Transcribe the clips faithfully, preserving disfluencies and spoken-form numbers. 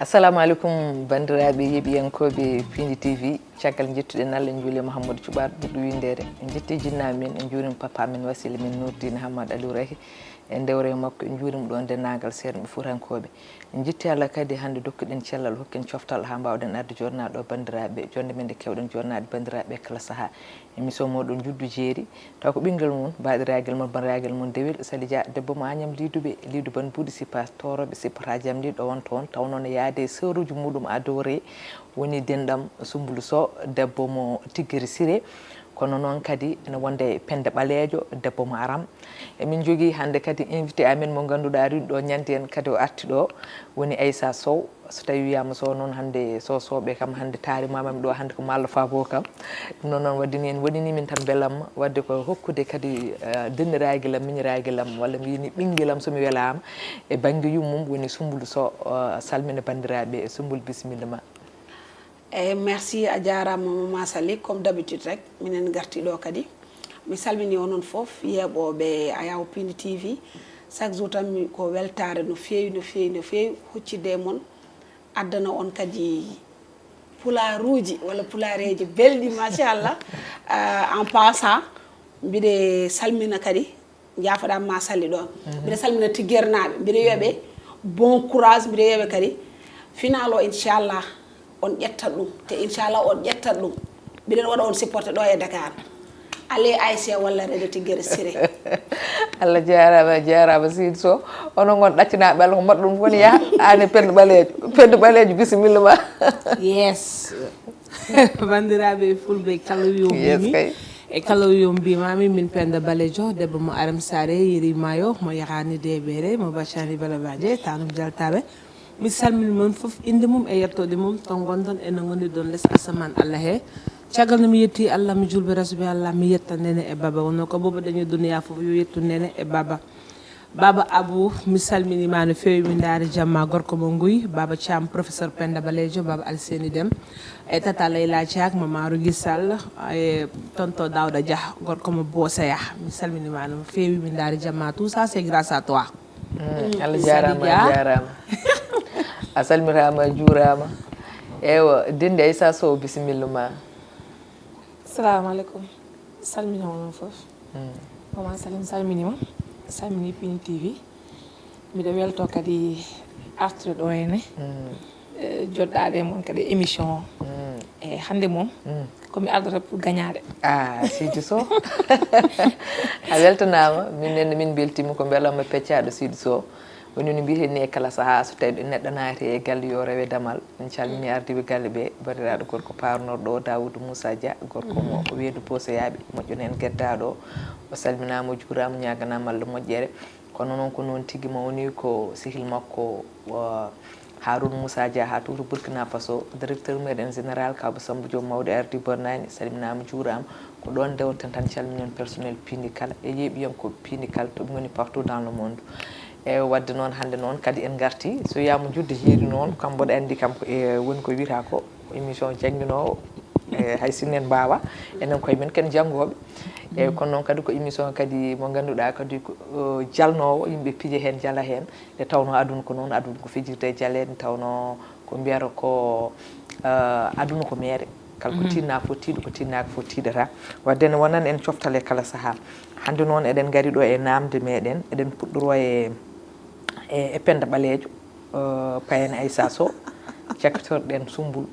Assalamu aleykum, banndiraaɓe yeeɓiyankooɓe Piindi T V. Caggal njettuɗen Allah, en njuuli Mouhamadou Cuɓaaɗo ɓiɗɗo winndere. En njetti jinnaaɓe men, en njuurima papa men, wasila men Nourdine Hamad Aliou Rahi. En ndewre e makko, en njuurima ɗo denndaangal seerɓe fuutankooɓe. En njetti Allah kadi hannde dokkuɗen cellal, hokken coftal haa mbaawɗen arde jooɗnaade ɗo banndiraaɓe, jonnde men nde keewɗen jooɗnaade banndiraaɓe kala sahaa. Émission mooɗon Njuddu Jeeri, taw ko ɓinngel mum, baaɗiraagal mum, banndiraagal mum dewel, Sali Dia, debbo mo Agnam Liiduɓe, Liidu Ban Buuɗi Sipas, toorooɓe sippata jam liiɗo on toon, taw noon e yaade e sœuruuji muɗum adoré, woni denɗam Sumbulu Sow, debbo mo Tiggiri Siré, kono noon kadi ene wonde Penda Ɓaleejo, debbo mo Aram. Emin njogii hannde kadi invité amen mo ngannduɗaa ari ɗo ñande en kadi o arti ɗo, woni Aissa Sow. So tawi wiyaama Sow noon hannde Sow Sowɓe kam hannde taari mamam ɗo hannde ko Mallo Fabo kam. Ɗum noon noon waɗi ni en waɗini min tan belamma wadde ko hokkude kadi, eh, denniraagal am, miñiraagal am, walla mi wini ɓinngel am so mi welaama e bannge yummum woni Sumbulu Sow, eh, salmina banndiraaɓe. Sumbulu, bisimilla ma. Eyyi, merci, a jaaraama Mama Sali, comme d'habitude rek, minen ngarti ɗo kadi. Mi salmini onon fof, yeeɓooɓe Ayaw Piindi T V. Chaque jour tan mi ko weltaare no feewi, no feewi, no feewi, huccidde e mon, addana on kadi pulaaruuji walla pulaareeji belɗi, machallah. Ah, en passant, mbiɗe salmina kadi, njaafoɗaa Mama Sali ɗo. Mbiɗa salmina Tiggernaaɓe, mbiɗa wiya ɓe bon courage, mbiɗa wiya ɓe kadi final o, inchallah, on ƴettat ɗum, te inchallah on ƴettat ɗum. Mbiɗen waɗa on supporté ɗo e Dakar. Allez A S C walla Reɗe Tiggere Siré. Allah jaaraama, jaaraama Sidy Sow. Onon ngon ɗaccinaaɓe Allah ko mbaɗa ɗum woni yaha. Aan e Penda Ɓaleejo. Penda Ɓaleejo, bisimilla ma. Yes. Banndiraaɓe fulɓe, kala wiyo Yes, mbimi kay. E kala wiyo mbimami, min Penda Ɓaleejo, debbo mo Aram Saare, Yeri Maayo, mo yahani deeɓere, mo baccani balabaje, tanum jaltaɓe. Mi salmini mon fof, innde mum e yettoode mum, to ngonɗon e no ngonirɗon les asaman Allah he. Caggal no mi yetti Allah, mi julɓe Rasulullahi, mi yetta nene e baba. Wonno ko baba dañi duniya fof, yo yettu nene e baba. Baba Abou, mi salminima no feewi, mi ndaari jamma, gorko mo Nguy, Baba Thiam, professeur Penda Ɓaleejo, Baba Alseni Dem, e Tata Leyla Thiak, Mama Rougui Sall, e tonton Daouda Dia, gorko mo Boseya. Mi salminima no feewi, mi ndaari jamma. Tout ça, c'est grâce à toi. Mm, Allah jaaraama, a jaaraama. A salmitaama, a juuraama. Eywa, Denndi Aissa Sow, bisimilla ma. Assalamu aleykum. Salmina onon fof. Mama Sali, mi salminima. Salmini Piindi T V. Mbiɗa welto kadi artude ɗo henne. Eh, joɗɗaade e mon kadi émission o. E hannde moom, ko mi ardata pour gañaade. Ah, Sidy Sow. A weltanaama. Min nenne min mbeltiima ko mbelamma peccaaɗo Sidy Sow. Woni no mbiyeten ni e kala sahaa, so tawi neɗɗo naati e galle yo rewe damal. En calmini ardiiɓe galle ɓe, banndiraaɗo gorko paarnorɗo o, Dawoudou Moussa Dia, gorko mo Weedu Bosoyaaɓe, moƴƴo heen geddaaɗo o. O salminaama, o juuraama, ñaaganaama Allah moƴƴere. Kono noon ko noon tigi mawni ko sehil makko, o, Harouna Moussa Dia haa to Burkina Faso, directeur meɗen général Kaba Samba Diop mawɗo ardi bonnani, salminaama, juuraama. Ko ɗoon ndewten tan, calminen personnel Piindi kala e yeeɓiyankooɓe Piindi kala to ɓe ngoni partout dans le monde. E wadde noon hannde noon kadi en ngarti, so wiyaama Njuddu Jeeri noon, kam mboɗo anndi kam ko e woni ko wiyata ko émission jannginoowo, e hay sinno en mbaawa, enen koye men ken janngooɓe. E kono noon kadi ko émission kadi mo ngannduɗaa kadi ko, o, jalnoowo, yimɓe piija heen, jala heen. Nde tawnoo aduna ko noon, aduna ko fijirde e jaleeɗe, nde tawnoo ko mbiyata ko, eh, aduna ko meere. Kala ko tiiɗnaa fof tiiɗo, ko tiiɗnaaka fof tiiɗataa. Wadde ne wonan en coftal e kala sahaa. Hannde noon eɗen ngari ɗo e naamnde meɗen, eɗen puɗɗoroo e, e, e Penda Ɓaleejo, eh, Payne Aissa Sow, cakkitorɗen Sumbulu.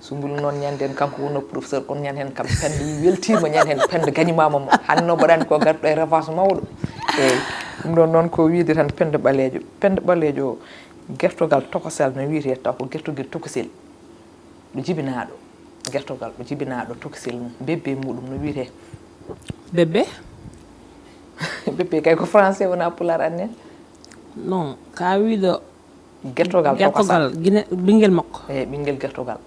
Sumbulu noon ñande en, kanko wonno professeur, kono ñande heen kam Penda wi weltiima, ñande heen Penda gañimaama mo. Hannde noon mboɗo anndi ko garɗo e revanche mawɗo. Eeyi, ɗum ɗoon noon ko wiyde tan Penda Ɓaleejo. Penda Ɓaleejo, gertogal tokosel no wiyetee, taw ko gertogel tokosel. Ɗo jibinaaɗo, gertogal ɗo jibinaaɗo tokosel mum, bébé muɗum no wiyetee? Bébé? Bébé kay ko français, wonaa pulaar annen. Non, ka wiiɗo Gertogal tokosal. Gertogal gine ɓinngel makko. Eeyi, ɓinngel gertogal.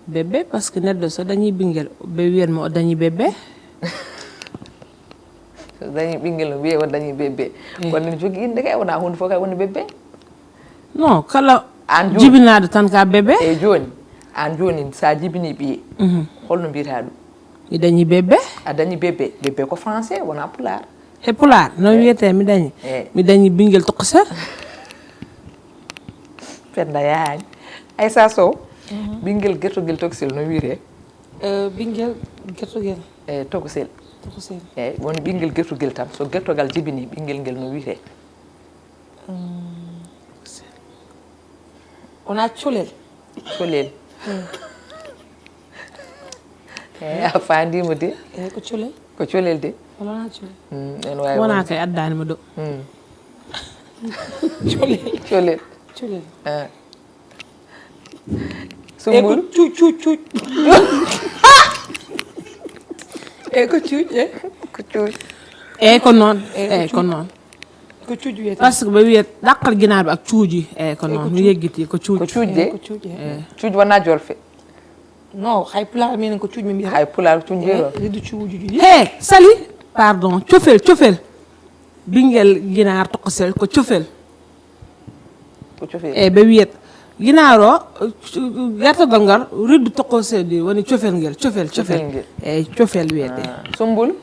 Bébé, parce que neɗɗo so dañi ɓinngel, ɓe wiyan mo o dañi bébé. So dañi ɓinngel, no wiye o dañi bébé. Kono ne jogii innde kay, wonaa huunde fof kay woni bébé. Non, kala Aan jooni. Jibinaaɗo tan ka bébé. Eeyi, jooni, aan jooni, so a jibinii ɓiye, holno mbiyataa ɗum? Mi dañi bébé. A dañi bébé. Bébé ko français, wonaa pulaar. He pulaar, noon wiyetee mi dañi. Eeyi. Mi dañi ɓinngel tokosel. Penda yahaani. Aysa Sow, ɓinngel gertogel tokosel no wiyetee? Eh, ɓinngel gertogel E tokosel. Tokosel. Eeyi, woni ɓinngel gertogel tan. So gertogal jibinii, ɓinngel ngel no wiyetee? Wona colel. Colel. Eeyi, a faandiima de. Eeyi, ko colel. Ko colel de. Wala wona colel. Mm, ene waawi Wona wonde. Kay addaani mo ɗo. Mm, Colel. Colel. Colel. Ah. E ko Sumbulu. Cuuj, cuuj, cuuj. E ko cuuj, e? Ko cuuj. Eeyi ko noon. Eeyi ko noon. Ko cuuj wiyetee. Parce que ɓe wiyat ɗakkal ginaar ɓe ak cuuji. Eeyi ko noon. Mi yeggitii ko cuuj. Ko cuuj de. Ko cuuj, e. Eeyi. Cuuj wona jolfe. Non, hay pulaar minen ko cuuj min mbiyata. Hay pulaar cuuj mbiyata. Riddu cuuji ɗiɗi. He, Sali, pardon, cofel, cofel. Ɓinngel ginaar tokosel ko cofel. Ko cofel. Eeyi, ɓe wiyat. Ginaar o, gertogol ngal, riddu tokosel ndi woni cofel ngel, cofel, cofel. Cofel ngel. Eeyi, cofel wiyetee. Ah, Sumbulu.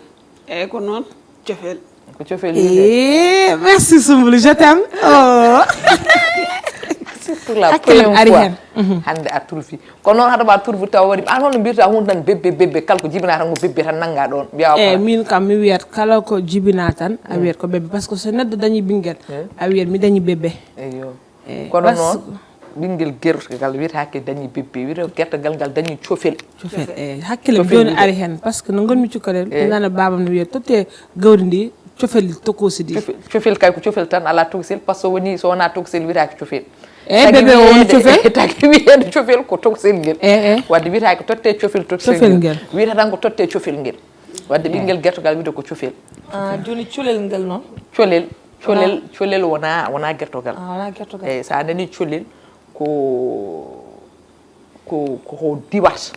Eeyi ko noon, cofel. Ko cofel wiyetee. Eh, merci Sumbulu, je t'aime. Oh. Surtout la Hakkille première ari fois. Heen. Mhm. Hannde a turfi. Kono noon haɗa ma turfi taw waɗi. An holno mbirta hunde tan bebbe, bebbe, kala ko jibinaa tan ko bebbe tan nanngaa ɗoon. Mbiyaa o Eeyi, kala. Min kam mi wiyat kala ko jibinaa tan a wiyat ko bebbe. Parce que so neɗɗo dañi ɓinngel, a wiyat mi dañi bebbe. Eyyo. Eeyi, Kono parce noon, ɓinngel gertogal wiyetaake dañi bebbe, wiyetee ko gertogal ngal dañi cofel. Cofel, eeyi. Hakkille Cofel jooni wiyetee. Ari heen, parce que no ngonmi cukalel, Eeyi. Nana baaba no wiyat, tottee gawri ndi, cofel tokosi ndi. Cofel, cofel kay ko cofel tan, alaa tokosel, parce que so woni, so wonaa tokosel wiyetaake cofel. Eeyi, bebbe o woni cofel. Tagi wiyeede cofel ko tokosel ngel. Eeyi, eeyi. Wadde wiyetaake tottee cofel tokosel Cofel ngel. Ngel. Wiyata tan ko tottee cofel ngel. Wadde ɓinngel gertogal wiyetee ko cofel. Ah, jooni colel ngal noon. Colel, colel, colel wona, wona gertogal. Ah, wona gertogal. Eeyi, so a nanii colel ko, ko, ko, ko diwat.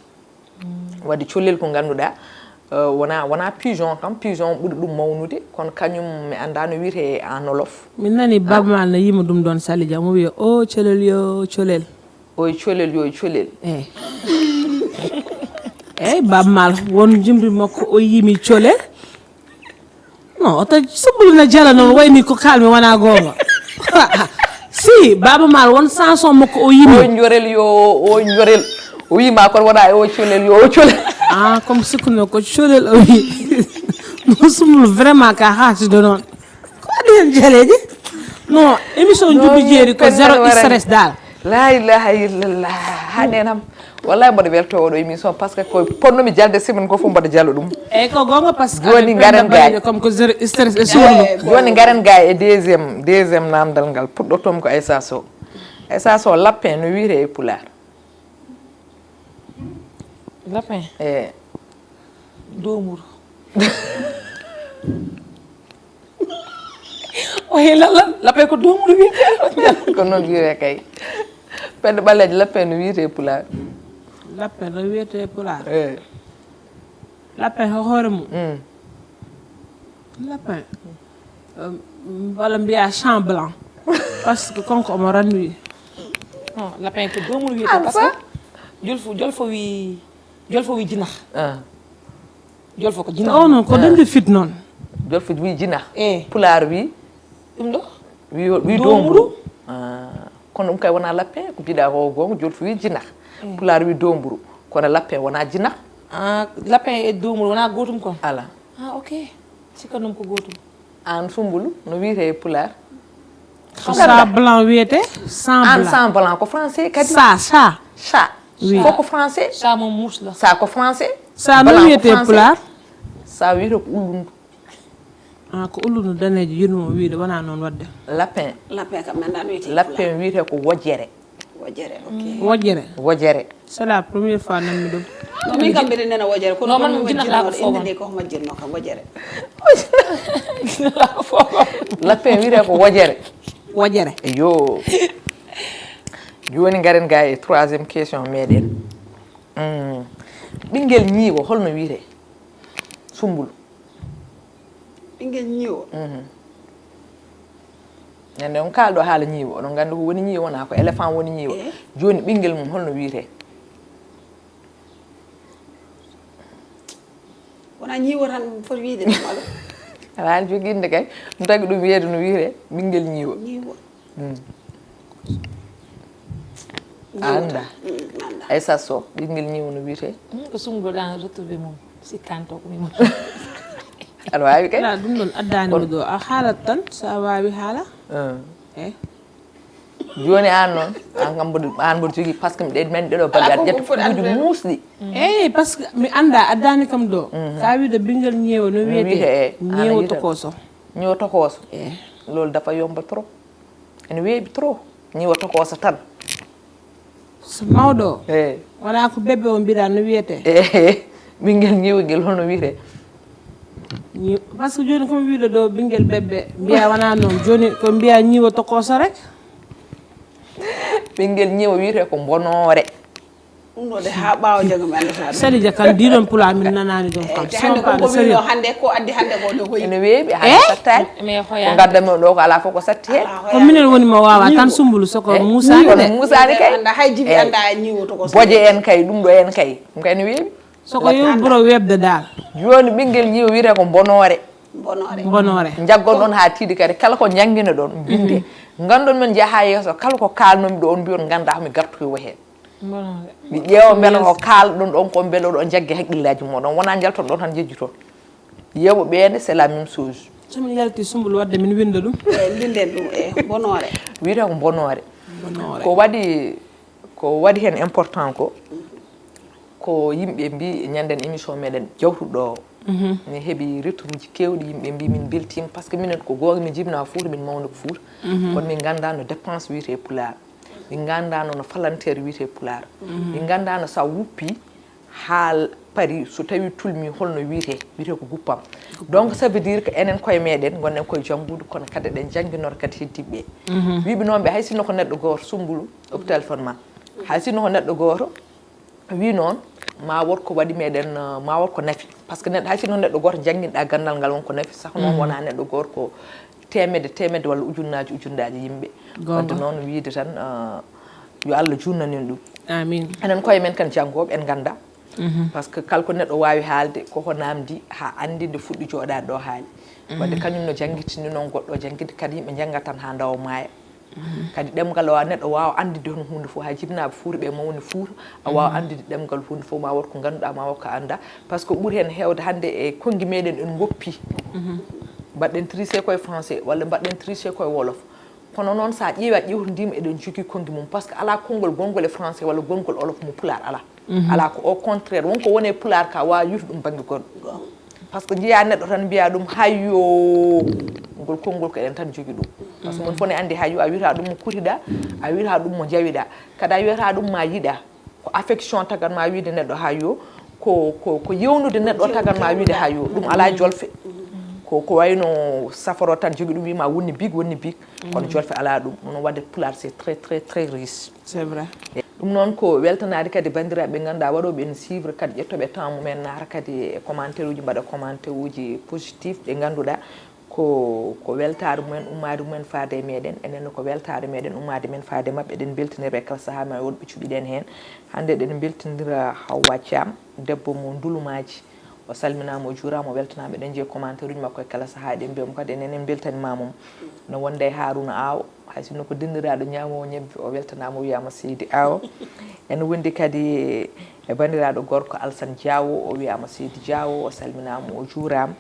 Wadde colel ko ngannduɗaa, eh, wona, wona pigeon kam, pigeon ɓuri ɗum mawnude, kono kañum mi anndaa no wiyetee en wolof. Min nani Baaba Maal no yima ɗum ɗoon Sali Dia, mo wiya o colel yo colel. Oy colel yo colel. Eeyi. Eeyi, Baaba Maal, won jimri makko o yimi colel. Non, oto Sumbulu na jala noon, wayni ko kalmi wona goonga. Si, Baaba Maal, won chanson makko o yimi. O njorel yo, o njorel. O wima kono wona o colel yo, o colel. Ah, comme sikkuno ko colel o wi. Mo Sumbulu vraiment ka haatido noon. Ko waɗi heen jaleeje? Non, émission Jubbi Jeeri ko zéro stress dal. La ilaha illallah. Ha nenam. Wallahi mboɗo welto oɗo émission parce que ko ponnomi jalde semaine ko fof mboɗo jalo ɗum. Eyyi ko goonga parce que Joni ngaren gay. Comme ko zéro stress e suudu. Joni ngaren gay e deuxième, deuxième namdal ngal puɗɗotom ko Aissa Sow. Aissa Sow lapin no wiyete e pulaar? Lapin. E Doomuru. O he lalla lapin ko doomuru wiyete. Ko noon wiyete kay. Penda ɓalleejo lapin no wiyete e pulaar? Lapin no wiyete e pulaar? E Lapin ko hoore mum? Mm. Lapin. Walla mbiya champ blanc. Parce que kanko omo rannoyi. Non, lapin ko doomuru wiyete parce que jolfo jolfo wi jolfo wi jinax. Ah. Jolfo ko jinax. O noon ko dañde fit noon. Jolfo wi jinax. E Pulaar wi? Ɗum ɗo? Wi wi doomuru. Ah. Kono ɗum kay wona lapin ko mbiɗa ko goonga, jolfo wi jinax. Pulaar wi doomuru. Kono lapin wona jinax. Ah, lapin e doomuru wona gootum kon? Ala. Ah, ok. Sikkanum ko gootum. Aan Sumbulu no wiyete e pulaar? Ko champ blanc wiyete? Champ Aan blanc. Champ blanc ko français kadi? Chat, chat. Chat. Oui. Fof ko français? Chat moom muus la. Chat ko français? Chat no Blanc ko wiyete e français? Pulaar? Chat wiyete ko ullundu. Ah, ko ullundu daneejo yinmo wiyde wona noon waɗde. Lapin. Lapin kam mi anndaa no wiyete. Lapin wiyete ko wojere. Wojere, ok. Wojere. Wojere. C'est la première fois nanmi ɗum. No min kam mbiɗa nena wojere kono Non, man kono mi wojere jinata wode fof. Inde nde ko homo jinno kam wojere. Lapin wiyete ko wojere. Wojere. Yo. Joni ngaren ga e troisième question meɗen. Mm. Ɓinguel ñiiwo holno wiyete? Sumbulu. Ɓinguel ñiiwo. Ñande on kalɗo haala ñiiwo, oɗon gandi ko woni ñiiwo, wona ko éléphant woni ñiiwo. Joni ɓinguel mum holno wiyete? Wona ñiiwo tan foti wiyde ɗum ala. Aɗa haali jogi inde kay. Ɗum tagi ɗum wiyede no wiyete ɓinguel ñiiwo. Ñiiwo. A annda? Aysata Sow, ɓinngel ñiiwo no wiyetee? Hmm, ko Sumbulu ɗan retrouvé mum, sikkanto ko mimo. Aɗa waawi kay? Ala, ɗum ɗon addaani mo ɗo. A haalat tan, so a waawi haala. Eh. Jooni aan noon, aan kam mboɗo, aan mboɗo jogii, parce que ɗe men ɗeɗo baɗɗe aɗa ƴetta fuɗuuji muusɗi. Eey, parce que mi annda, addaani kam ɗo. Ka wiide ɓinngel ñeewo no wiyetee? Ñeewo tokooso. Ñeewo tokooso. Eey. Loolu dafa yomba trop. Ene weeɓi trop. Ñeewo tokooso tan. So mawɗo o, wonaa ko bebbe o mbiɗa no wiyetee? Ehe, ɓinngel ñiiwngel hono wiyetee? Ñiiw-, parce que jooni ko mi wiiɗo ɗo ɓinngel bebbe, mbiya wonaa noon. Jooni ko mbiya ñiiwo tokooso rek. Ɓinngel ñiiwo wiyetee ko mbonoore. Ɗum ɗo de haa ɓaawo janngo mi anndataa ɗum. Sali Dia kan, diiɗon pulaar min nanaani ɗum kam. Te hannde ko ko wiino hannde, ko addi hannde ko ne hoyi. Ene weeɓi, hannde sattaani. Ko ngaddanmi ɗo ko alaa fof ko satti heen. Ko minen woni mo waawa tan Sumbulu, so ko muusaani de. Muusaani kay. Annda hay jibi annda ñiiwo to ko boje en kay, ɗum ɗo en kay. Ɗum kay ne weeɓi. So ko yowburo weeɓde daal. Jooni ɓinngel ñiiwo wiyetee ko mbonoore. Mbonoore. Mbonoore. Njaggon ɗon haa tiiɗi kadi. Kala ko njanngino ɗon, mbinde. Ngandon men njaha yeeso, kala ko kaalnomi ɗo on mbiyon ngannda ko mi gartoyo heen. Mbonoore. Mi ƴeewa mbela ko kaalɗon ɗon ko mbela ɗo jagge hakkillaaji mooɗon. Wonaa njalton ɗon tan njejjuton. Yeeɓo ɓeene, c'est la même chose. So min yalti Sumbulu wadde min winnda ɗum. Eey, mbinden ɗum, eey, mbonoore. Wiyetee ko mbonoore. Mbonoore. Ko waɗi, ko waɗi heen important ko, ko yimɓe mbi ñanden émission meɗen jawtuɗo o. Mi heɓi retour uji keewɗi, yimɓe mbi min mbeltiima, parce que minen ko goonga min njibinaa Fuuta, min mawni ko Fuuta. Kono min nganndaa no dépense wiyetee Pulaar. Min nganndaa no, no falanteer wiyetee Pulaar. Min nganndaa no so a wuppi, haa paari, so tawii tulmi, holno wiyetee? Wiyetee ko guppam. Donc, ça veut dire que enen koye meɗen, ngonɗen koye janngude, kono kadi eɗen jannginora kadi heddiiɓe ɓe. Wiiɓe noon ɓe, hay sinno ko neɗɗo gooto, Sumbulu, oppu téléphone ma. Hay sinno ko neɗɗo gooto, wi noon, ma wood ko waɗi meɗen, eh, ma wood ko nafi. Parce que neɗɗo, hay sinno neɗɗo gooto jannginɗa ganndal ngal, won ko nafi, saka noon wonaa neɗɗo gooto ko teemedde, teemedde walla ujunnaaji, ujunnaaji yimɓe. Wadde noon wiyde tan, eh, yo Allah juutnan en ɗum. Amiin. Enen koye men kan janngooɓe, en ngannda. Parce que kala ko neɗɗo waawi haalde, koko naamndi haa anndi nde fuɗɗi jooɗaade ɗo haali. Wadde kañum no janngitini noon goɗɗo, jannginde kadi yimɓe njannga tan haa ndawa maaya. Kadi ɗemngal o, neɗɗo waawa anndude hono huunde fof, haa jibinaaɓe Fuuta ɓe mawni Fuuta, a waawa anndude ɗemngal huunde fof, ma wood ko ngannduɗaa, ma wood ko anndaa. Parce que ɓuri heen heewde hannde e konngi meɗen en ngoppi. Mbaɗɗen tricher koye français, walla mbaɗɗen tricher koye wolof. Kono noon, so a ƴeewi, a ƴeewtodiima, eɗen njogii konngi mum. Parce que alaa konngol gonngol e français walla gonngol wolof mo Pulaar alaa. Alaa, ko au contraire. Won ko woni e Pulaar ka, waawa yiide ɗum bannge goɗɗo. Parce que njiyaa neɗɗo tan mbiyaa ɗum, "Hayyo." Ngol konngol ko eɗen tan njogii ɗum. Parce que mon fof ne anndi, "Hayyo," a wiyataa ɗum mo kutiɗaa, a wiyataa ɗum mo njawiɗaa. Kadi a wiyataa ɗum ma yiɗaa. Ko affection tagat ma wiyde neɗɗo, "Hayyo." Ko, ko, ko yewnude neɗɗo tagat ma wiyde, "Hayyo." Ɗum alaa jolfe. Ko, ko wayno safaro tan jogii ɗum, wiima wonni big, wonni big. Kono jolfe alaa ɗum. Noon waɗde Pulaar, c'est très, très, très riche. C'est vrai. Ɗum noon ko weltanaade kadi banndiraaɓe ɓe ngannduɗaa waɗooɓe en suivre, kadi ƴettooɓe temps mumen, naata kadi e commentaire uji, mbaɗa commentaire uji positif ɗi ngannduɗaa ko, ko weltaare mumen, ummaade mumen faade e meɗen. Enen ko weltaare meɗen, ummaade men faade maɓɓe. Eɗen mbeltinira e kala sahaa, ma wonɓe cuɓiɗen heen. Hannde eɗen mbeltinira Hawwa Thiam, debbo mo Ndulumaaji. O salminaama, o juuraama, o weltanaama. Eɗen njiya commentaire uji makko e kala sahaa, eɗen mbiya mo kadi enen en mbeltaniima mo. No wonde e Haaruna Aw, hay sinno ko denndiraaɗo ñaamoowo ñebbe, o weltanaama, o wiyaama seydi Aw. En wondi kadi e banndiraaɗo gorko Alsan Diawo, o wiyaama seydi Diawo, o salminaama, o juuraama.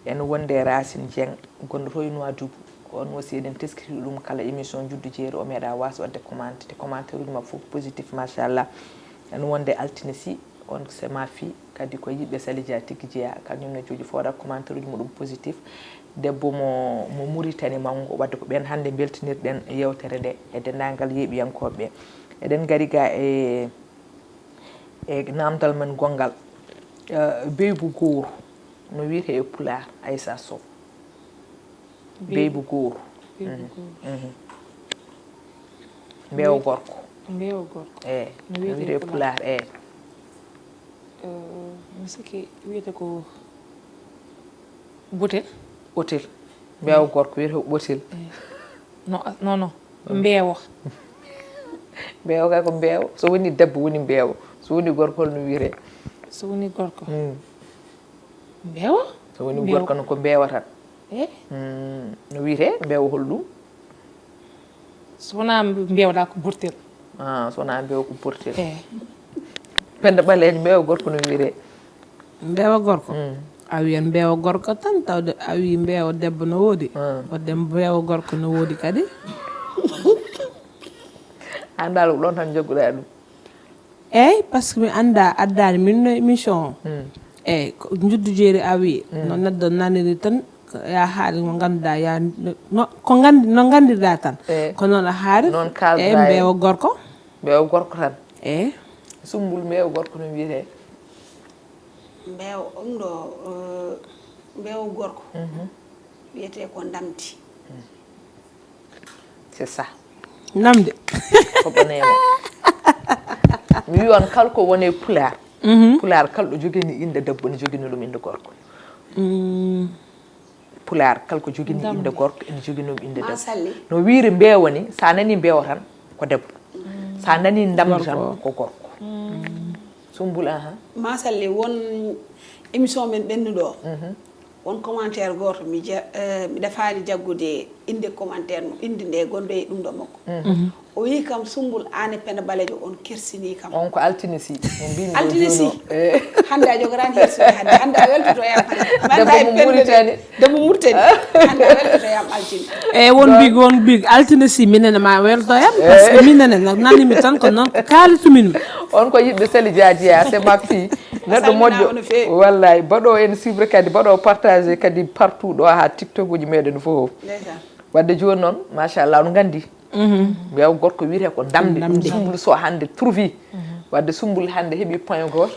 En wonde e Racine Dieng, gonɗo to e Nouadhibou. Ko on aussi eɗen teskiti ɗum kala émission Juddu Jeeri, o meeɗa waas waɗde commenté. Te commentaire uji makko fof ko positif, machallah. En wonde Altine Sy, on c'est ma fille, kadi ko yiɗɓe Sali Dia tigi jeyaa, kañum ne jooɗi fooɗa commentaire uji muɗum positif. Debbo mo, mo Mauritanie manngo, wadde ko ɓeen hannde mbeltinirɗen yeewtere nde e denndaangal yeeɓiyankooɓe ɓe. Eɗen ngari ga e, e naamndal men gonngal. Eh, beybu gooru no wiyetee e Pulaar, Aysata Sow? Beybu gooru. Beybu gooru. Mbeewa gorko. Mbeewa gorko. Eey. No wiyetee e Pulaar, eey. Eh, mi sikki wiyetee ko botel. Botel. Mbeewa gorko wiyetee ko botel. Eey. No, no, no. Mbeewa. Mbeewa kay ko mbeewa. So woni debbo woni mbeewa. So woni gorko, holno wiyetee? So woni gorko. Mm. Mbeewa? So woni gorko noon ko mbeewa tan. Eh? Mm, no wiyetee? Mbeewa holɗum? So wonaa mbeewa ɗa ko burtel. Ah, so wonaa mbeewa ko portel. Eh. Penda ɓaleejo mbeewa gorko no wiyetee? Mbeewa gorko? Mm. A wiyan mbeewa gorko tan, tawde a wii mbeewa debbo no woodi. Mm. Wadde mbeewa gorko no woodi kadi. An daal ko ɗon tan njagguɗaa ɗum. Eey, parce que mi anndaa, addaani min no émission o. Mm. Eey, ko njuddu jeeri a wii. Mm. No neɗɗo naniri tan, ko ya haali mo ngannduɗaa, ya no, ko nganndi-, no nganndirɗaa tan. Eey. Ko noon a haali. Noon kaaldaa eey, en. Mbeewa gorko. Mbeewa gorko tan. Eey. Sumbul mbeewa gorko no wiyetee? Mbeewa, ɗum ɗo, eh, mbeewa gorko. Mhm. Wiyetee ko ndamdi. C'est ça. Namde. Ko ɓaneewa. Mi wi on kala ko woni e Pulaar. Mhm. Pulaar kala ɗo jogini innde debbo, ne jogini ɗum innde gorko. Mm. Pulaar kala ko jogini innde gorko, ene jogini ɗum innde debbo. Masalli. No wiiri mbeewa ni, so a nani mbeewa tan, ko debbo. Mm. So a nani ndamdi tan, gorko. Ko gorko. Mm. Sumbul, aha. Masalli, won émission men ɓennuɗo o. Mhm. Won commentaire gooto, mi je-, eh, mi defaani jaggude innde commentaire mo, innde nde gonɗo e ɗum ɗo makko. Mhm. O wii kam, Sumbul, aan e Penda Ɓaleejo, on kersinii kam. On ko altine si, mo mbiimi ɗo altine si. Jooni o. Eh. Hannde a jogoraani hersude hannde. Hannde a weltoto yam hannde. Mi anndaa e Penda de. Debbo mo Muritani. Hannde a weltoto yam altine. Eey, won big, won big. Altine si, minen ma welto yam, parce que minen ne, nanimi tan ko noon ko kaalitu min. On ko yiɗɓe Sali Dia Dia, c'est ma fille. Neɗɗo moƴƴo. Wallay, mbaɗo en suivre kadi, mbaɗo partager kadi partout ɗo haa TikTok uji meɗen fof. Ndeysaan. Wadde jooni noon, machallah, on nganndi. Mhm. Mbeewa gorko wiyetee ko ndamde, ɗum ndamde. Sumbul so hannde trouvi. Mhm. Wadde Sumbul hannde heɓi point gooto.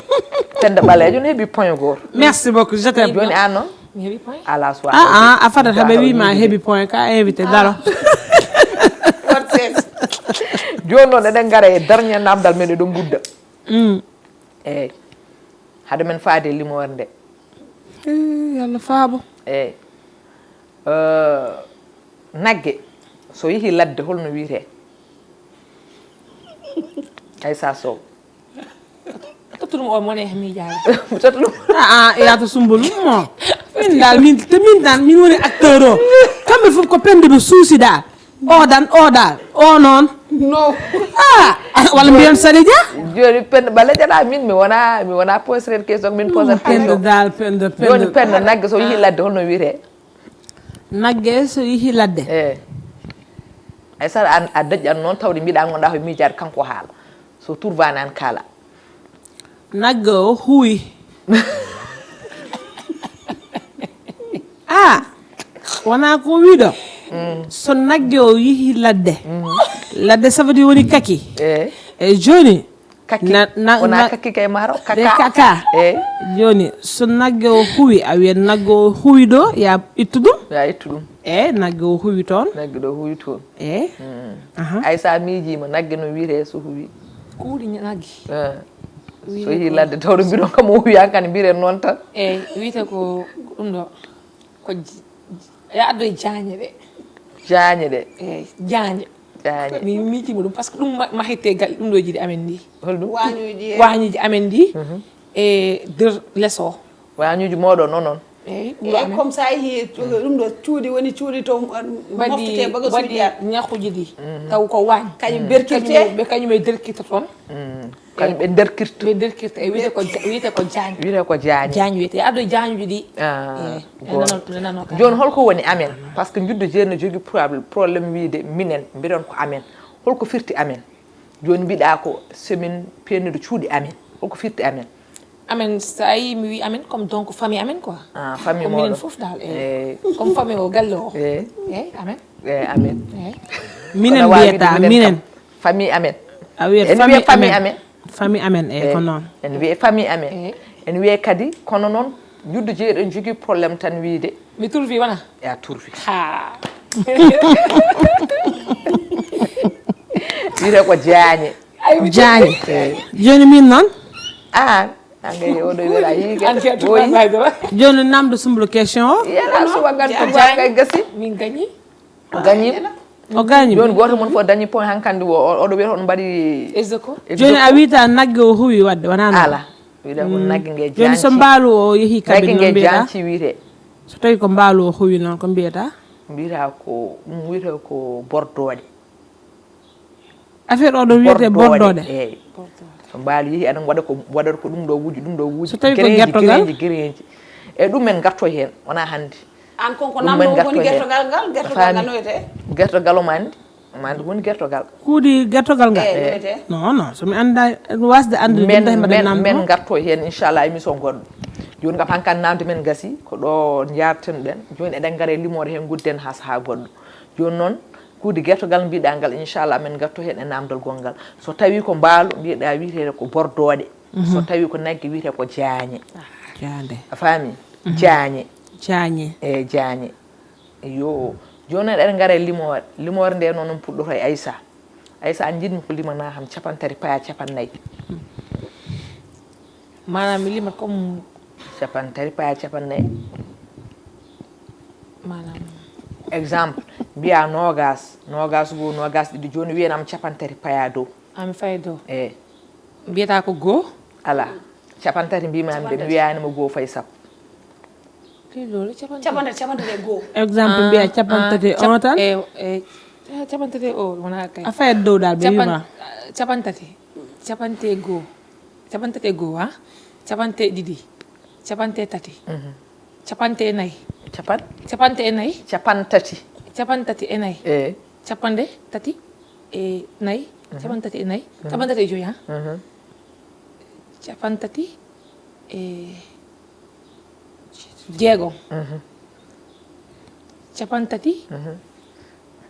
Penda Ɓaleejo ne heɓi point gooto. Merci beaucoup, je t'aime. Jooni aan noon? Mi heɓi point. Ala so ah, ah, a fadat haɓe wi ma heɓi point ka invité, daro. Jooni noon eɗen ngara e dernier namdal men, eɗen ngudda. Mm. Eey. Hade men faade limoore nde. Eh, Yalla faabo. Eey. Eh, nagge, so yehi ladde, holno wiyetee? Aysa Sow. Tottu ɗum o mone miijaade. Tottu ɗum. Ah, ah, yaata Sumbul mo. Min dal, min, te min tan, min woni acteur o. Kamɓe fof ko pende ɓe suusi dal. O dan, o dal, o noon. No. Ah, walla mbiyon Sali Dia? Jooni Penda Ɓaleejo, min mi wona, mi wona poser question, min poser question. Penda dal, Penda, Penda. Jooni Penda, nagge so yehi ladde, holno wiyetee? Nagge so yehi ladde. Eh. Ay sara an a daƴƴan noon tawde mbiɗa ngonɗa ko miijaade kanko haala. So turbaani an kaala. Nagge o huwi. Ah, wona ko wiɗo. Mm. So nagge o yehi ladde. Mm. Ladde ça veut dire woni kaki. Eh. E jooni, kaki. Na, na, wona na, kaki kay maaro, de kaka. Kaka. Eh. Jooni, so nagge o huwi, a wiyat nagge o huwi ɗo, ya ittu ɗum. Ya ittu ɗum. Eh, nagge o huwi toon. Nagge ɗo huwi toon. Eh. Mm. Aha. Ay sa miijiima, nagge no wiyetee so huwi? Kuuɗi nagge. Eh. So yehi ladde, tawde mbiɗon kam o huwi, an kadi mbiɗen noon tan. Eey, wiyetee ko ɗum ɗo, ko j-, j-, ya addoy jaañe ɗe. Jaañe ɗe? Eey, jaañe. Jaañe. Mi miijiima ɗum, par ce que ɗum ma-, mahirtee gal-, ɗum ɗo jiɗi amen ndi. Holɗum? Waañuuji. Waañuuji amen ndi. Mhm. E nder les o. Waañuuji mooɗon noon, noon. Eey, wuro amen. Eey, comme ça, yehi, ɗum ɗo cuuɗi woni cuuɗi to, um, moftetee baga suuɗi. Waɗi ñakuuji ɗi. Mhm. Taw ko waañ. Kañum berkirtee. Kañum ɓe, kañum ɓe derkirta toon. Mm. Kañum ɓe derkirta. Ɓe derkirta, e wiyetee ko ja-, wiyetee ko jaañ. Wiyetee ko jaañ. Jaañ wiyetee. Addo jaañuuji ɗi. Ah, eey, goonga. Jooni hol ko woni amen? Par ce que njuddu jeeri no jogii prob-, problème wiyde minen, mbiɗon ko amen. Hol ko firti amen? Jooni mbiɗa ko so min peennude cuuɗi amen. Hol ko firti amen? Amen, so a yii mi wii amen, comme donc famille amen quoi. Ah, famille mooɗon. Ko minen fof dal, eey. Eey. Comme famille o, galle o. Eey. Eey, amen. Eey, amen. Eey. Minen mbiyata, minen. Famille amen. A wiyat famille amen. Famille amen, eey, ko noon. En wiyat famille amen. Eey. En wiyat kadi, kono noon, njuddu jeeri eɗen jogii problème tan wiyde. Mi turfi wona? Ya turfi. Ha. Wiyetee ko jaañe. Ay, mi jaañe. Eey. Jooni min noon? Ah, an kay oɗo wela yiige. An kay. Jooni namdo Sumbulu question o. Yela suwa gan ko jaañe. Gasi. Min gañi. O gañi. O gañi. Jooni gooto mon fof dañi point hankandi o, o, oɗo wiyata on mbaɗi ex aequo. Jooni a wiyata nagge o huwi wadde, wona noon? Ala. Wiyata ko nagge nge jaañti. Jooni so mbaalu o yehi kabine, nagge nge jaañti wiyetee. So tawi ko mbaalu o huwi noon, ko mbiyata? Mbiyata ko, ɗum wiyata ko bordooɗe. Affaire o ɗo wiyete bordoɗe. Eyi. So mbaalu yehi aɗa waɗa ko waɗata ko ɗum ɗo wuji ɗum ɗo wuji. So tawi ko gertogal? Gereji gereji. E ɗum men garto heen wona hannde. An kon ko Ɗum namno men woni garto heen. Gertogal ngal, gertogal ngal no wiyete? Gertogal omo anndi. Gertogal omo anndi ko woni gertogal. Kuudi gertogal ngal? Eyi, no wiyete? Non non, somi annda wasde anndude ɗum Men tawi mbaɗen men namdo. Men garto heen inchallah émission goɗɗo. Jooni kam hankan namde men gasi ko ɗo njarten ɗen. Jooni eɗen ngara e limoore heen gudden haa sahaa goɗɗo. Jooni noon kuudi gertogal mbiɗa ngal inchallah men garto heen e namdal gonngal. So tawi ko mbaalu mbiɗa wiyete ko bordoɗe. So tawi ko nagge wiyete ko jaañe. Jaande. A faami? Jaañe. Jaañe. E jaañe. Yo. Jooni noon eɗen ngara e limoore. Limoore nde noon on puɗɗoto e Aysa. Aysa an jiɗmi ko limana ham capantati paya capannayyi. Maanaam mi lima comme Capantati paya capannayyi. Maanaam Exemple mbiya nogas, nogas goo, nogas ɗiɗi, jooni wiyanam capantati paya dow. Ami fay dow. E Mbiyata ko goo. Ala. Capantati mbimami de mi wiyanima goo fay sappo. Ɗi loolu capantati. Capantati, capantati e goo. Exemple mbiya capantati e on tan. E e capantati e o wona kay. A fayat dow dal ɓe Capan- wima. Capantati. Capante e goo. Capantati e goo ha. Capante e ɗiɗi. Capante e tati. Capante e nayi. Capan? Capante e nayi. Capantati. Capantati e nayi. E Capanɗe tati e nayi. Capantati e nayi. Capantati e joyi ha. Capantati e jeegom. Capantati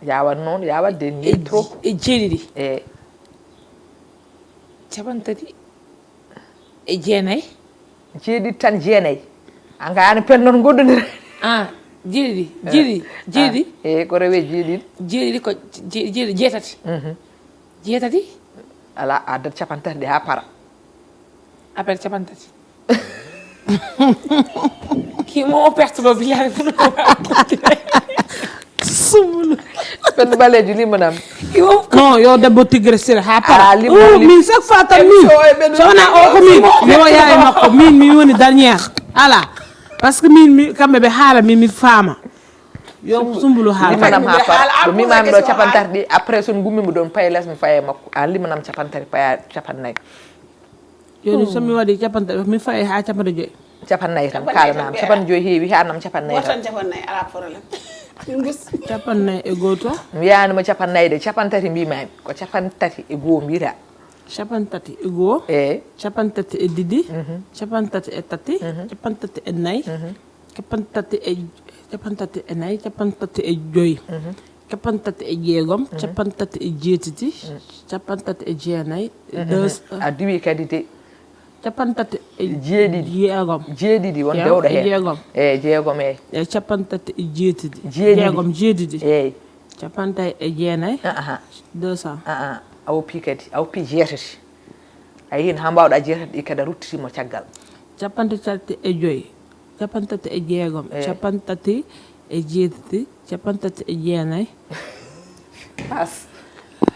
yawat noon yawat de e ni trop. E jeeɗiɗi. E Capantati e jeenayi. Jeeɗiɗi tan jeenayi. An kay an pelnoto goɗɗodira. A jeeɗiɗi jeeɗiɗi jeeɗiɗi. E ko rewe jeeɗiɗi. Jeeɗiɗi ko jeeɗiɗi jeetati. Jeetati. Ala a addat capantati ɗe ha para. Appel capantati. Kimo o pertuba bilani. Sumulu. Pen baleji limanam. Non yo debbo tigre sira ha para. Ah, limo- Min chaque fois tan min. So wona o ko min yo yaye makko min mi woni dernière. Ala. Parce que min mi kamɓe ɓe haala min mi faama. Yo sumbulu haala. Limanam ha para. Ɗo mimami ɗo capantati ɗi après son gummimo ɗon paye les mi faye makko. A limanam capantati paya capannayyi. Joni somi waɗi capantati mi faye ha capanɗe joyi. Capannayyi tan kalanam capanɗe joyi heewi hanam capannayyi tan. Capannayyi ala problème. Capannayyi e goto. Mi wiyanima capannayyi de capantati mbimami ko capantati e goo mbiyata. Capantati e goo. E Capantati e ɗiɗi. Capantati e tati. Capantati e nayi. Capantati e capantati e nayi capantati e joyi. Capantati e jeegom. Capantati e jeetati. Capantati e jeenayi. Deux. A diwi kadi de. Capantati e Jeeɗiɗi. Jeegom. Jeeɗiɗi won Jeegom dewɗo e hen. Jeegom. E jeegom e. E capantati e jeetati. Jeeɗiɗi. Jeegom jeeɗiɗi. Eyi. Capantati e jeenayi. Aa. Deux cents. Aa. A woppi kadi a woppi jeetati. A yeehin ha mbawɗa jeetati ɗi kadi a ruttitimo caggal. Capantati e joyi. Capantati e jeegom. Eh. Capantati e jeetati. Capantati e jeenayi. Pas.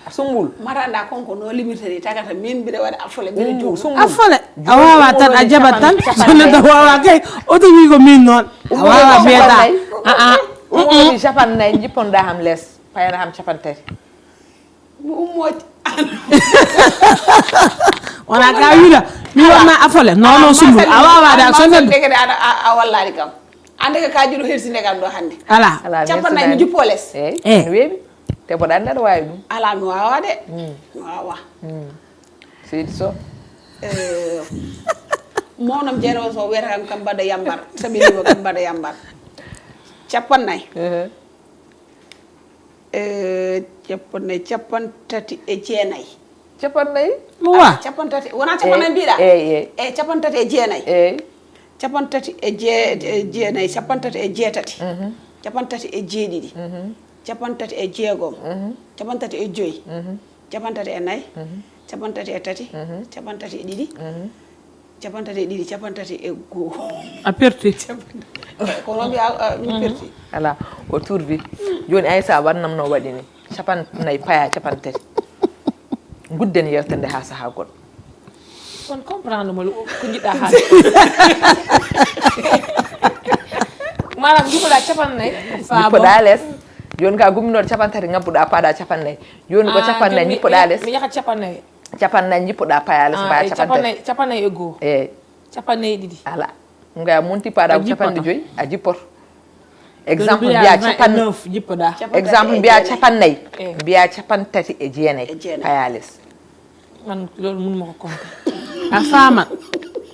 A sumbul. Mataɗa kon ko no limirta ni tagata min mbiɗa waɗa afole mbiɗa Umbu joom. sumbul. A fole a wawa tan a jaɓat tan so neɗɗo wawa kay oto wi ko min noon a wawa mbiyata. Aa. Ummoɗi capannayyi jipponɗa ham les payana ham capantati. Mi ummoji. Wona ka wiɗa mi wonma a fole non non sumbul a wawa da so neɗɗo. Ndegede aɗa a wallani kam. Ande ka kajuɗo hersinde kam ɗo hande. Ala. Ala Capannayyi mi jippo les. Eyi Eh. Mi weeɓi. Debbo ɗa neɗɗo wawi ɗum. Ala mi wawa de. Mi wawa. Seydi Sow. Eh, Monam jeere o so wiyata kam kam mbaɗa yambar sabi limo kam mbaɗa yambar. Capannayyi. Ehe. Eh, capannayyi capantati e jeenayi. Capannayyi. Mo wa. Capantati wona capannayyi mbiɗa? Eyi eyi. Eyi capantati e jeenayi. Eyi. Capantati e jee- e jeenayi capantati e jeetati. Capantati e jeeɗiɗi. Capantati e jeegom. Capantati e joyi. Capantati e nayi. Capantati e tati. Capantati e ɗiɗi. Capantati e ɗiɗi capantati e goo. A perti. Ko noon mbiya mi perti. Ala o turbi. Joni Aïssa wannam no waɗi ni. Capannayyi paya capantati. Gudden yewtere nde ha saha goɗɗo. On comprendre mo ko jiɗɗa haalde. Maanaam jippoɗa capannayyi. Jippoɗa les. Jooni ka gumminooɗo capantati, ngabbuɗaa, paɗaa capannayyi. Jooni ko capannayyi, njippuɗaa les. Mi yaha capannayyi. Capannayyi, njippuɗaa, payaa les, mbaa capantati. Capannayyi e goo. Eeyi. Capannayyi ɗiɗi. Ala. Nga monti paɗaa ko capanɗe joyi, a jippoto. Exemple mbiya capanɗe. Jippoɗaa. Exemple mbiya capannayyi. Mbiya capantati e jeenayi. Payaa les. Man loolu mënuma ko compter. A faamat.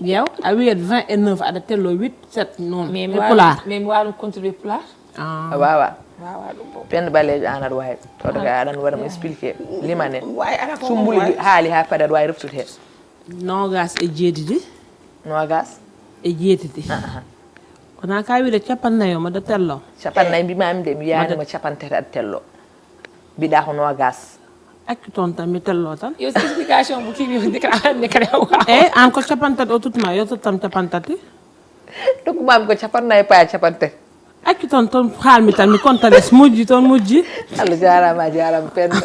Yow a wiyat vingt et neuf, aɗa tello huit, sept, noon. E pulaar. Mais mi waawa ɗum contribuer pulaar. A waawa. Waawa ɗum ko. Pend ɓaleejo, an aɗa waawi. Tawde kay aɗan waɗa mo expliquer. Limanen. Sumbuli haali haa paɗa, aɗa waawi reftude heen. Noogas e jeetati. Noogas. E jeetati. Wonaa ka wiyde capannayyi o mbaɗa tello. Capannayyi mbimaami de, mi wiyaani mo capantati aɗa tello. Mbiɗa ko noogas. Accu toon tan, mi tello tan. Yo explication mo kiimi, ndekata hannde kadi a waawa. Eyi, an ko capantati o tottu ma, yo tottam capantati. Tottu ma mi ko capannayyi, payaa capantati. Accu toon, toon haalmi tan, mi konta les, mujji toon, mujji. Allah jaaraama, a jaaraama Penda.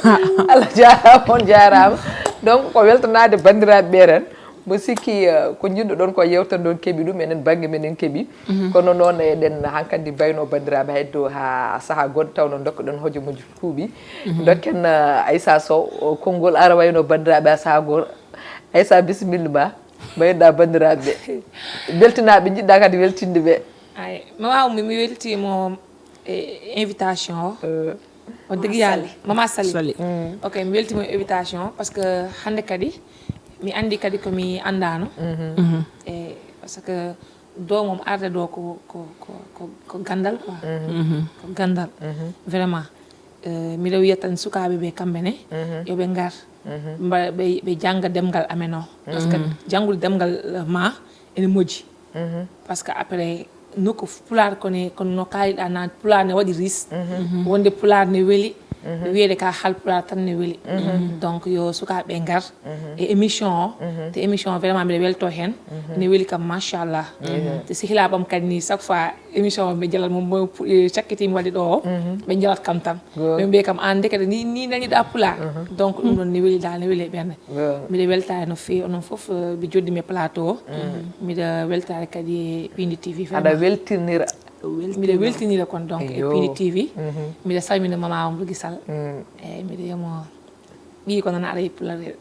Allah jaaraama, on jaaraama. Donc ko weltanaade banndiraaɓe ɓee tan. Mbo sikki ko njiɗɗo ɗon ko yewtan ɗon keɓi ɗum, enen bannge men en keɓi. Kono noon eɗen hankandi mbayno banndiraaɓe hay do haa sahaa goɗɗo tawno dokkoɗen hojomuji kuuɓi. Dokken Aissa Sow konngol ara wayno banndiraaɓe haa sahaa goɗɗo. Aissa, bisimilla ma, mbaynoɗaa banndiraaɓe ɓe. Beltinaaɓe njiɗɗa kadi weltinde ɓe. Ay, mi waaw mi weltiima e invitation o. Wax dëgg yàlla, Mama Sali. Ok, mi weltiima e invitation parce que hannde kadi mi anndi kadi ko mi anndaano. E parce que doomam arde ɗo ko ko ko ko ko ganndal quoi. Ko ganndal. Vraiment. Miɗo wiya tan sukaaɓe ɓe kamɓe ne yo ɓe ngar, ɓe jannga ɗemngal amen o. Parce que janngude ɗemngal ma ene moƴƴi. Parce que après nokku pulaar kone kono no kaaliɗa na pulaar ne waɗi ris. Wonde pulaar ne weli. Wiyede ka haalpulaar tan ne weli. Donc yo sukaaɓe ngar e émission o. Te émission o vraiment mbiɗa welto heen. Ne weli kam machallah. Te sehilaaɓam kadi ni chaque fois émission o ɓe jalat mo mo cakkiti mi waɗi ɗo o. Ɓe jalat kam tan. Ɓe mbiya kam an ndekete ni ni naniɗa pulaar. Donc ɗum ɗon ne weli dal ne weli e ɓernde. Mbiɗa weltaare no feewi onon fof ɓe joddi mi e plateau o. Mbiɗa weltaare kadi e Pindi T V. Aɗa weltinira. Mbiɗa weltinira kon donc e Pindi T V. Mbiɗa salmina mama o Mbugi Sall. Eyi mbiɗa wiyamo ɓiyi ko nana aɗa yeppulare.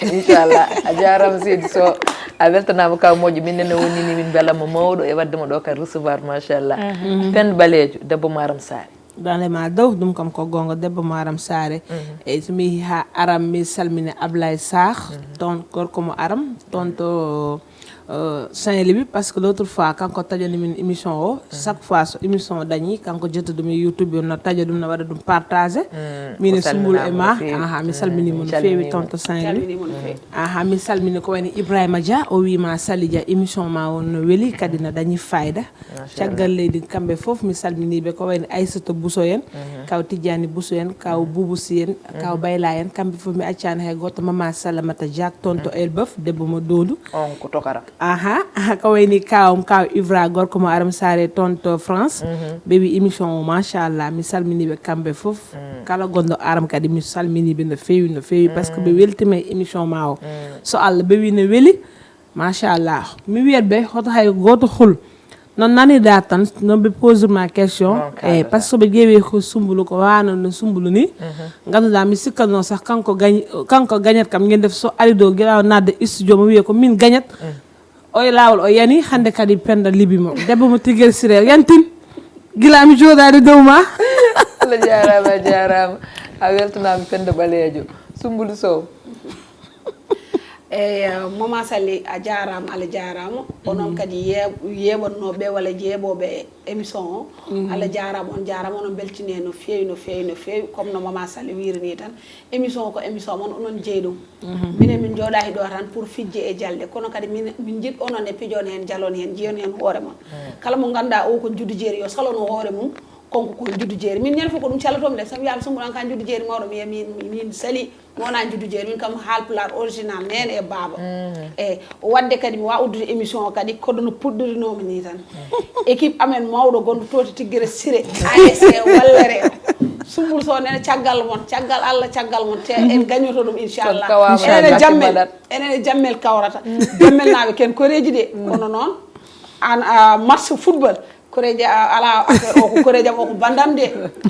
Inchallah a jarama seydi Sow. A weltanama kaw moƴƴo, min nene wonini min belamo mawɗo e waddemo ɗo kadi recevoir machallah. Pend ɓalejo debbo maram sare. Dande ma dow ɗum kam ko gonga debbo maram sare. Eyyi so mi yeehi ha aram mi salmini Ablay Sar, toon gorko mo aram toon to Saint Louis parce que l'autre fois kanko taƴani min émission o. Chaque fois so émission o dañi kanko jetta ɗum e YouTube o no taƴa ɗum no waɗa ɗum partagé. Min e Sumbul e ma. Aha mi salminimo no feewi toon to Saint Louis. Aha mi salmini ko wayno Ibrahima Dia o wima Sali Dia émission ma o no weli kadi no dañi fayida. Caggal leydi kamɓe fof mi salminiɓe ko wayno Aissata Bousso en, kaw Tidiani Bousso en, kaw Boubou Sy en, kaw Bayla en, kamɓe fof mi accani hay goto, Mama Salamata Diak toon to Elbeuf debbo mo Dondu. On ko tokara. Aha ko wayni kawam kaw Ivra gorko mo Aram Sare toon to France. Ɓe wi émission o machallah mi salminiɓe kamɓe fof. Kala gonɗo Aram kadi mi salminiɓe no fewi no fewi par ce que ɓe weltima e émission ma o. So Allah ɓe wi no weli. Machallah mi wiyat ɓe hoto hay goto hul. Noon nanirɗa tan noon ɓe pose ma question. Eyyi par ce que ɓe ƴeewi ko Sumbulu ko wano no Sumbulu ni. Ganduɗa mi sikkatno sah kanko gañ kanko gañat kam ñande def so ari ɗo guila o nadde studio mo wiya ko min gañat. O e lawol o yani hande kadi Penda libi mo debbo mo Tiguel Siré yantin. Guila mi joɗade dow ma. Allah jarama a jarama. A weltanama Penda ɓalejo. Sumbulu Sow. Eyyi Mama Sali a jarama Allah jarama. Onon kadi yeeɓannoɓe walla jeeɓoɓe émission o. Allah jarama on jarama onon beltine no fewi no fewi no fewi comme no Mama Sali wiri ni tan. Émission o ko émission mon onon jeeyi ɗum. Minen min jooɗaki ɗo tan pour fijje e jalɗe kono kadi min min jiɗ onon e pijon hen jalon hen jiyon hen hoore mon. Kala mo ganduɗa o ko juddu jeeri yo salon hoore mum. Konko ko juddu jeeri min ñande fof ko ɗum calatomi de so wiyama Sumbul an ka juddu jeeri mawɗo mi wiya min min Sali. Mi wona juddu jeeri min kam haalpulaar original nene e baaba. Eyyi wadde kadi mi wawa uddude émission o kadi kono no puɗɗorinomi ni tan. Équipe amen mawɗo gonɗo to to Tiggere Siré A S C wallere. Sumbul Sow nene caggal mon caggal Allah caggal mon te en gañoto ɗum inchallah. Enen e jammel enen e jammel kawrata. Jammel naɓe ken koreji de kono noon an match football. Koreeje a- ala affaire o ko koreeje am o ko bandam de.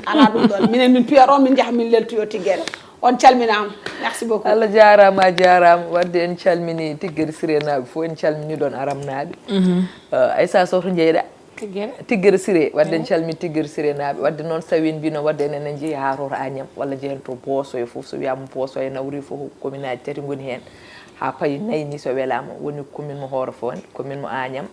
Ala ɗum ɗon, minen min piyat on, min njaha min leltoyo Tiggere. On calminaama. Merci beaucoup. Allah jaaraama, a jaaraama. Wadde en calmini Tiggere Siré naaɓe fof, en calmini ɗon Aram naaɓe. Aissa Sow, to njeyɗa? Tiggere. Tiggere Siré, wadde en calmini Tiggere Siré naaɓe. Wadde noon, so tawi en mbino wadde enen en njehi haa Roto Agnam walla njehen to Boosoyo fof. So wiyaama Boosoyo, nawri fof, commune aji tati ngoni heen. Haa payi nayi ni so welaama, woni commune mo Hoore Fonde, commune mo Agnam,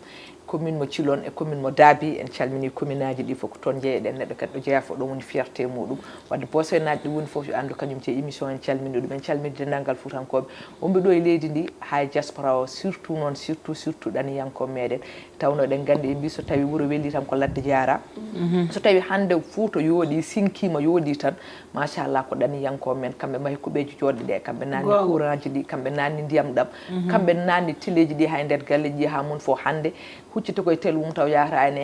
commune mo Thilone e commune mo Daabi. En calmini commune aji ɗi fof, ko toon njeyɗen. Neɗɗo kadi ɗo jeyaa fof, ɗoon woni fierté muɗum. Wadde Boosoyo naaɓe ɗi woni fof yo anndu kañum ce émission, en calmini ɗum. En calmini denndaangal Fuutankooɓe wonɓe ɗo e leydi ndi, haa e diaspora o, surtout noon, surtout, surtout ɗaniyankooɓe meɗen. Tawno eɗen nganndi, en mbi so tawi wuro weli tan ko ladde jaara. So tawi hannde Fuuta yooɗi, sinkiima, yooɗi tan, machallah, ko ɗaniyankooɓe men, kamɓe mahi kuɓeeji joɗɗe ɗe, kamɓe naanni courantji ɗi, kamɓe naanni ndiyam ɗam, kamɓe naanni tileeji ɗi hay nder galleeji ɗi, haa mum fof hannde huccita koye tel mum taw yahata ene,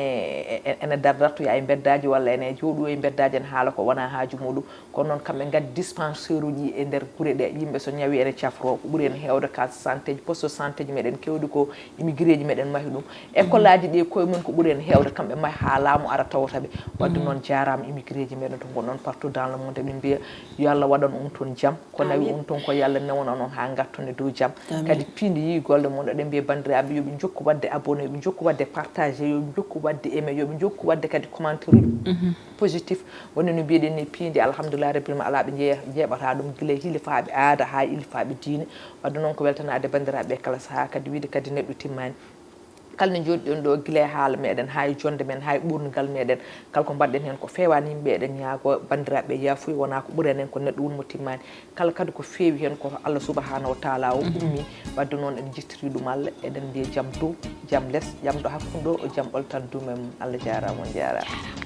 e- ene dardartoya e mbeddaaji walla ene jooɗoya e mbeddaaji, ene haala ko wona haaju muɗum. Kono noon kamɓe ngaddi dispensaire uji e nder gure ɗe, yimɓe so ñawi ene cafro, ko ɓuri en heewde case santé ji, poste de santé ji meɗen kewɗi ko immigré ji meɗen mahi ɗum. École aji ɗi e koye mum ko ɓuri en heewde kamɓe mahi haa laamu ara tawta ɓe. Wadde noon jaaraama immigré ji meɗen to ngonɗon partout dans le monde, eɓe mbiya yo Allah waɗan on toon jam. Ko nawi on toon ko yo Allah newnan on haa ngarton e dow jam. Kadi piindi yii golle mon, eɗen mbiya banndiraaɓe yo ɓe njokku waɗde abonné, yo ɓe njokku waɗde partagé, yo ɓe njokku waɗde aimé, yo ɓe njokku waɗde kadi commentaire uji positif. Woni no mbiyeɗen ni, piindi alhamdulillahi rabbil alamin, alaa ɓe jeeya- jeeɓata ɗum, gila hilifaaɓe aada haa ilifaaɓe diine. Wadde noon ko weltanaade banndiraaɓe kala sahaa, kadi wiide kadi neɗɗo timmaani. Kala ne njooɗiɗen ɗo, gila e haala meɗen haa e jonde men haa e ɓoornugal meɗen, kala ko mbaɗɗen heen ko feewaani yimɓe, eɗen ñaago banndiraaɓe yaafuya, wona ko ɓuri en heen ko neɗɗo woni mo timmaani. Kala kadi ko feewi heen ko Allah subahanahu wa taala o ummi. Wadde noon en jettiri ɗum Allah, eɗen mbiya jam dow, jam les, jam ɗo hakkunde ɗo, jam ɓoltan duume mum. Allah jaaraama, on jaaraama.